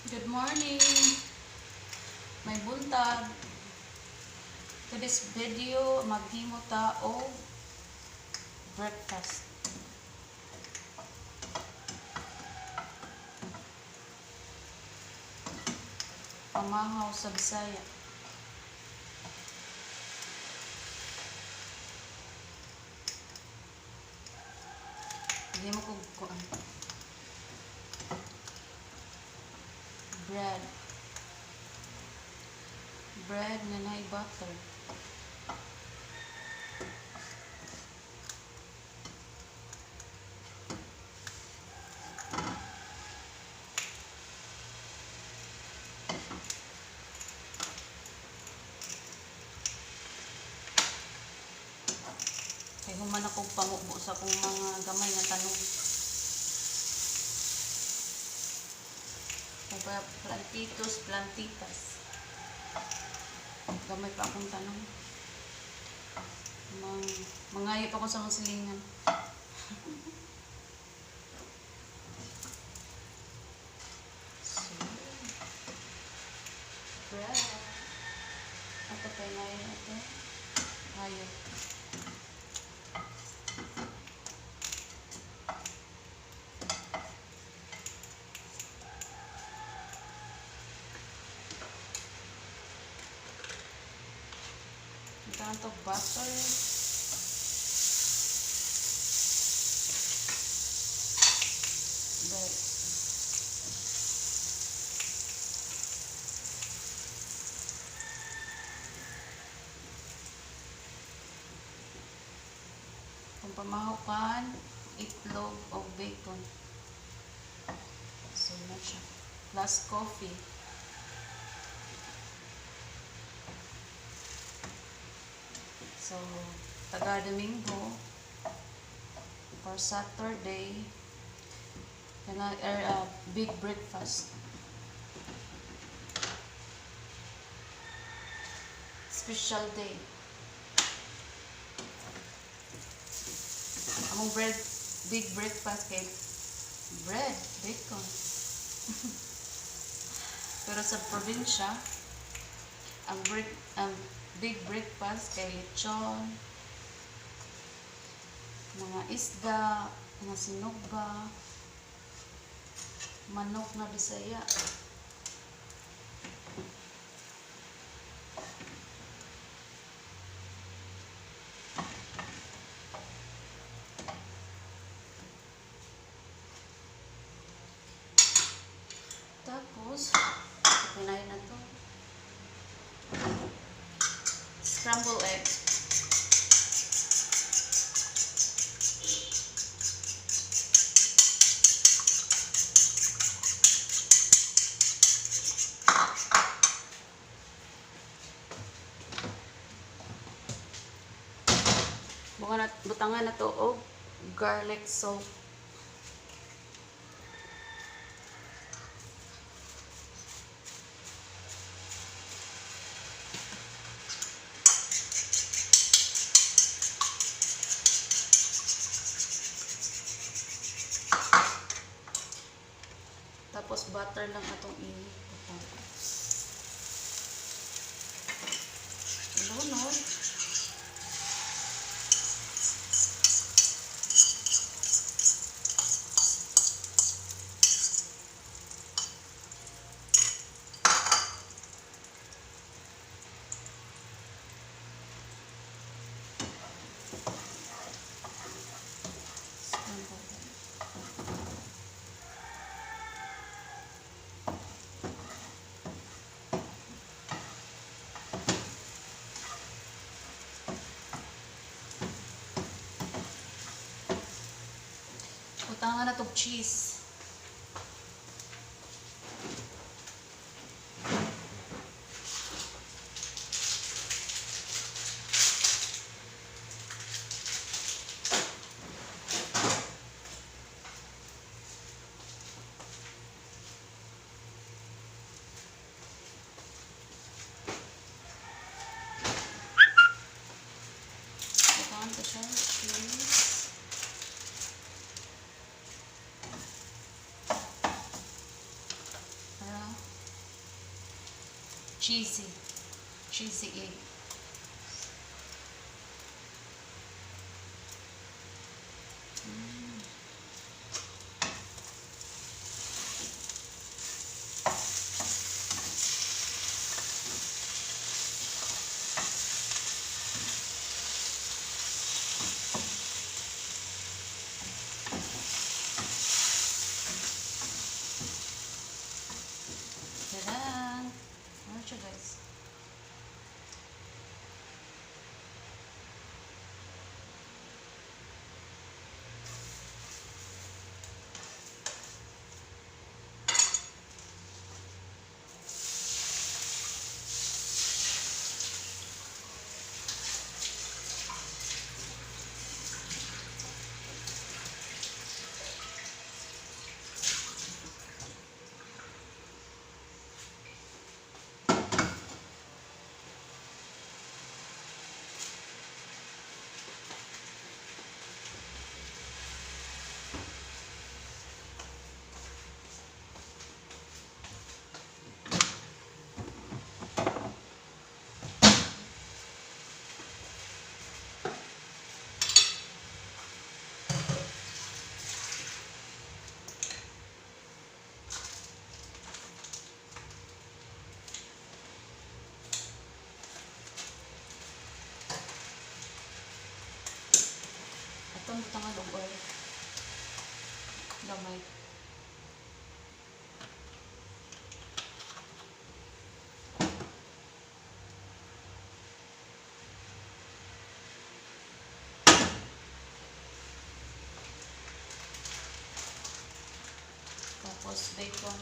Good morning! May buntag. To this video, maghimo ta og breakfast. Pamahaw sa Bisaya. Hindi mo kog kuan. Bread. Bread na naay butter. Kay human ako pamubo sa akong mga gamay nga tanom. Kay pa plantitos, plantitas. Gamay pa akong tanom. Mangayo pa ko sa mga silingan. So, bread. Ato pa yung ato. Hayop. Tanto butter. Bread. Kung pamahukan, itlog o bacon. So, na siya. Plus coffee. So, taga Domingo or Saturday, kana er, big breakfast. Special day. Among bread, big breakfast kay bread, bacon. Pero sa probinsya, ang big breakfast kay lechon, mga isda, mga sinugba, manok na Bisaya. Tapos, pinayin na to. Scrambled eggs. Butangan na to og garlic salt. Tapos butter lang atong i-butang. Lunod. Scrambled egg. Butangan na tog cheese. Butangan ko siya cheese. Cheesy. Cheesy egg. Tadaan! Ano siya, guys? Atong butangan og oil. Gamay. Tapos bacon.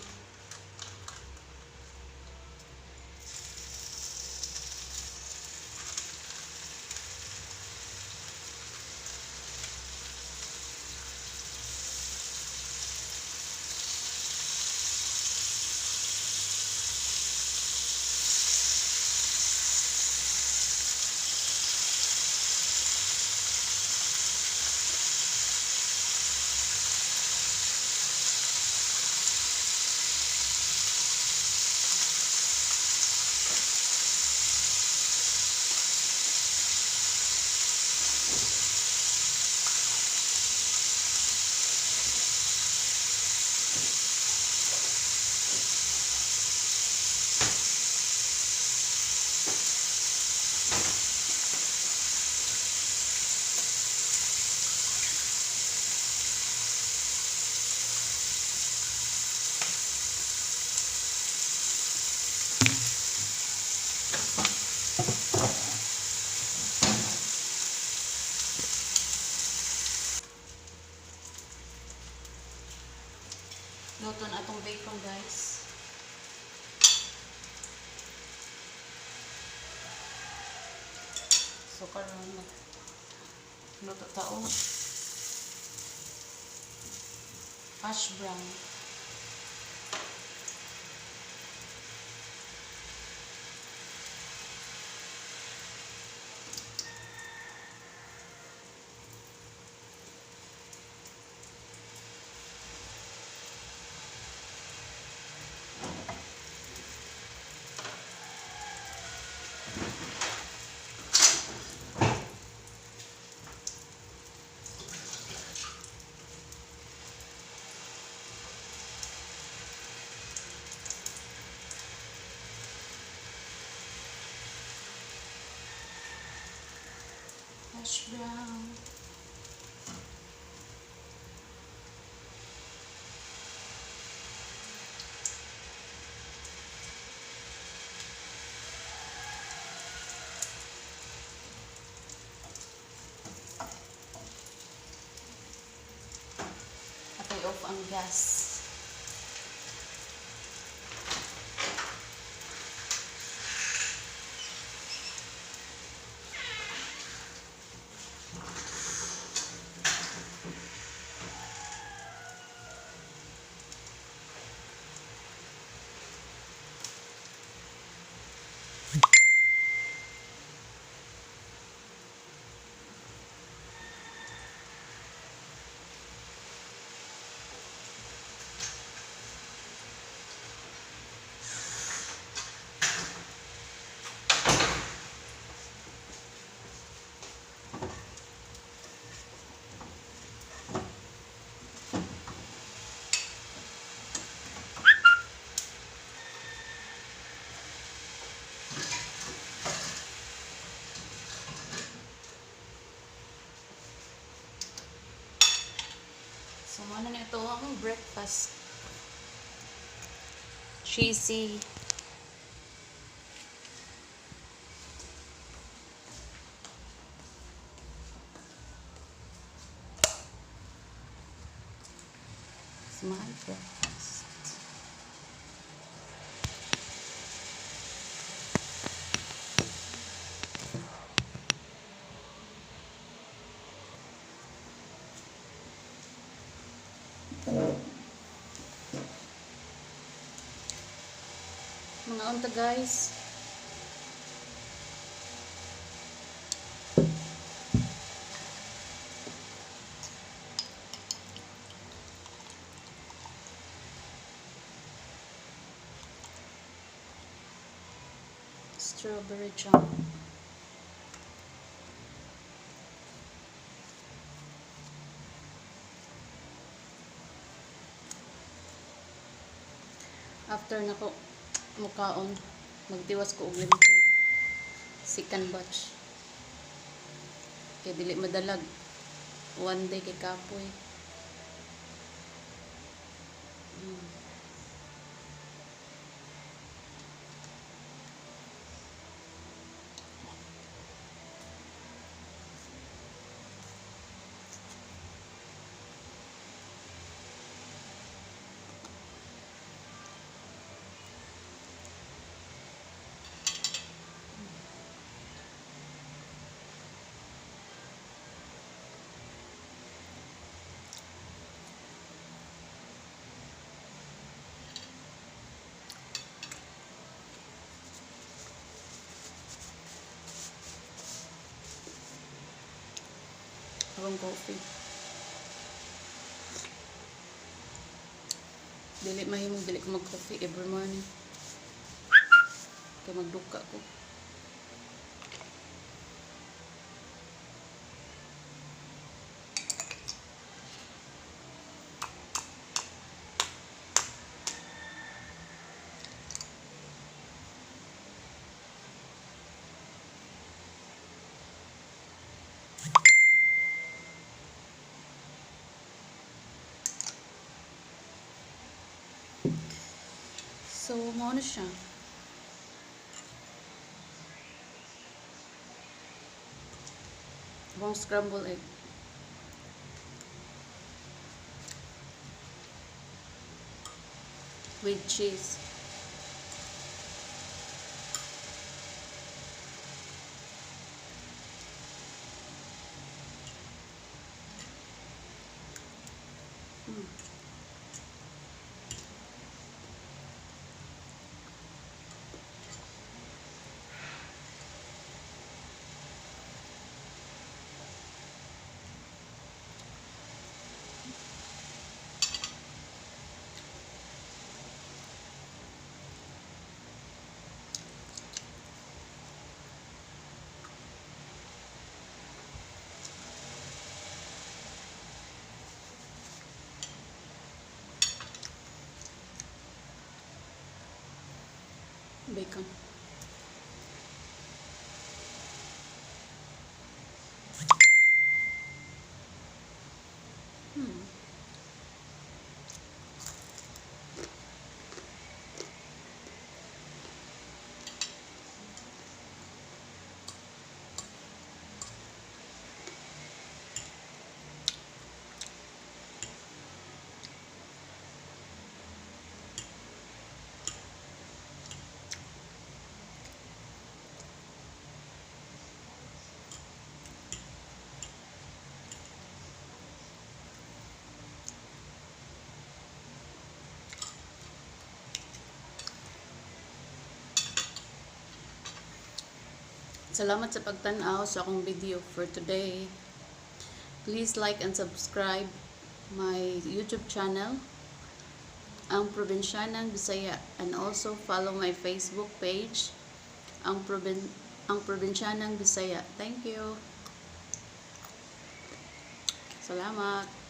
Luto na atong bacon, guys. So karon luto ta og hash brown. Hash brown. Atay off ang gas. Breakfast. Cheesy. It's my breakfast. Mangaon ta, guys. Strawberry jam. After nako mukaon, magtiwas ko og limpyo. Second batch. Kay dili madalag. One day kay kapoy. Akong coffee. Dili mahimong dili ko mag-coffee every morning. Kay magduka ko. So, mao na siya. Akong scramble egg. With cheese. Bacon. Salamat sa pagtan-aw sa akong video for today. Please like and subscribe my YouTube channel, Ang Probinsyanang Bisaya, and also follow my Facebook page, Ang Probinsyanang Bisaya. Thank you. Salamat.